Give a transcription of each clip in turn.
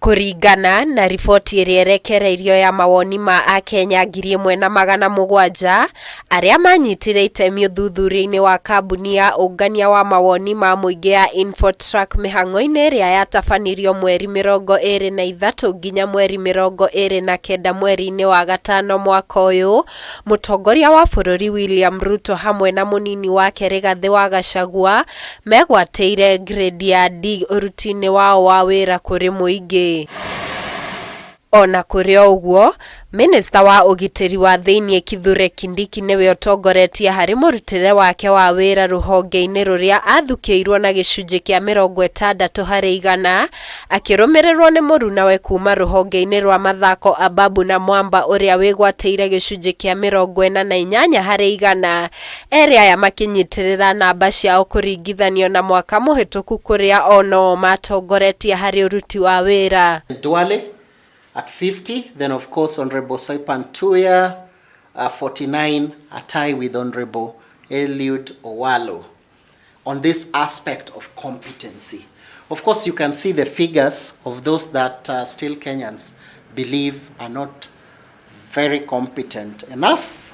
Kũringana na riboti ĩrĩa ĩrekereirio ya mawoni ma akenya 1700 arĩa manyitire itemi ũthuthuria-inĩ wa kambuni ya ũngania wa mawoni ma mũingĩ ya Infotrack mĩhang'o-inĩ ĩrĩa yatabanirio mweri 23 nginya mweri 29 mweri-inĩ wa gatano mwaka ũyũ, mũtongoria wa bũrũri William Ruto hamwe na mũnini wake Rigathĩ wa Gachagua megwatĩire grade ya D ũruti-inĩ wao wa wĩra kũrĩ mũingĩ. O na kũrĩ o ũguo, Minista wa ũgitĩri wa thĩinĩ Kithure Kindiki nĩwe ũtongoretie harĩ mũrutĩre wake wa wĩra rũhonge-inĩ rũrĩa athukĩirwo na gĩcunjĩ kĩa 60%, akĩrũmĩrĩrwo nĩ mũrunawe kuma rũhonge-inĩ rwa mathako Ababu Namwamba ũrĩa wĩgwatĩire gĩcunjĩ kĩa 48%, erĩ aya makĩnyitĩrĩra namba ciao kũringithanio na mwaka mũhĩtũku kũrĩa o no-o matongoretie harĩ ũruti wa wĩra. Duale at 50, then of course Honorable Soipan Tuya 49, a tie with Honorable Eliud Owalo on this aspect of competency. Of course, you can see the figures of those that still Kenyans believe are not very competent enough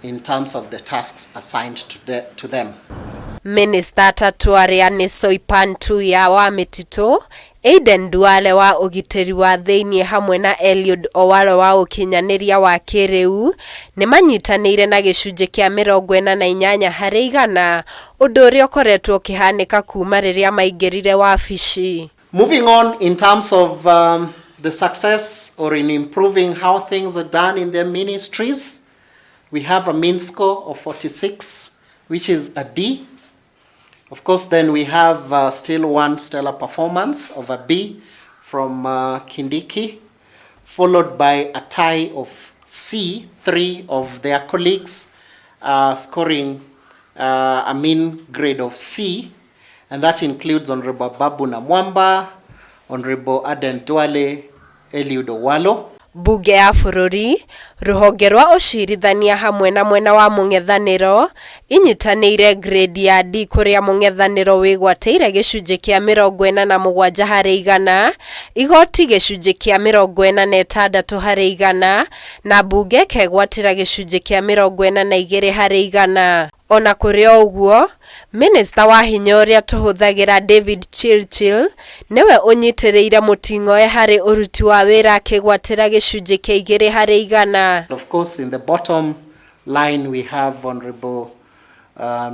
in terms of the tasks assigned to them. Minista atatũ arĩa nĩ Soipan Tuya wa mĩtitũ, Aden Duale wa ũgitĩri wa thĩinĩ hamwe na Eliud Owalo wa ũkinyanĩria wa kĩrĩu nĩ manyitanĩire na gĩcunjĩ kĩa 48%, ũndũ ũrĩa ũkoretwo ũkĩhanĩka kuma rĩrĩa maingĩrire wabici. Moving on in terms of the success or in improving how things are done in their ministries, we have a mean score of 46, which is a D. Of course, then we have still one stellar performance of a B from Kindiki, followed by a tie of C, three of their colleagues scoring a mean grade of C, and that includes Honorable Ababu Namwamba, Honorable Aden Duale, Eliud Owalo. Mbunge ya bũrũri, rũhonge rwa ũcirithania hamwe na mwena wa mũng'ethanĩro inyitanĩire grade ya D kũrĩa mũng'ethanĩro wĩgwatĩire gĩcunjĩ kĩa 47%, igoti gĩcunjĩ kĩa 46% na mbunge ĩkegwatĩra gĩcunjĩ kĩa 42%. Ona kũrĩ o ũguo, minista wa hinya ũrĩa tũhũthagĩra David Chirchir nĩwe ũnyitĩrĩire mũting'oe harĩ ũruti wa wĩra akĩgwatĩra gĩcunjĩ kĩa 2%. Of course, in the bottom line, we have Honorable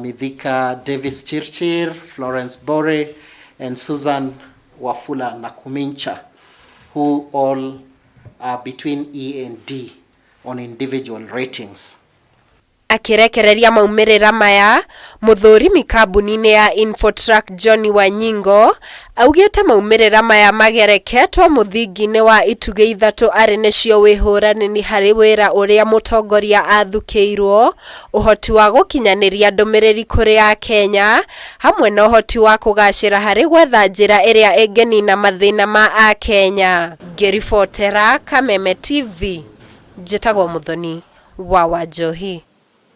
Mithika Davis Chirchir, Florence Bore, and Susan Wafula Nakumincha, who all are between E and D on individual ratings. Akĩrekereria maumĩrĩra maya, mũthũrimi kambuni-inĩ ya Infotrack John Wanyingo augĩte maumĩrĩra maya magereketwo mũthingi-inĩ wa itugĩ ithatũ arĩ nĩcio wĩhũranĩri harĩ wĩra ũrĩa mũtongoria athukĩirwo, ũhoti wa gũkinyanĩria ndũmĩrĩri kũrĩ akenya, hamwe na ũhoti wa kũgacĩra harĩ gwetha njĩra ĩrĩa ĩngĩnina mathĩna ma akenya. Ngĩribotera Kameme TV, njĩtagwo Mũthoni wa Wanjohi.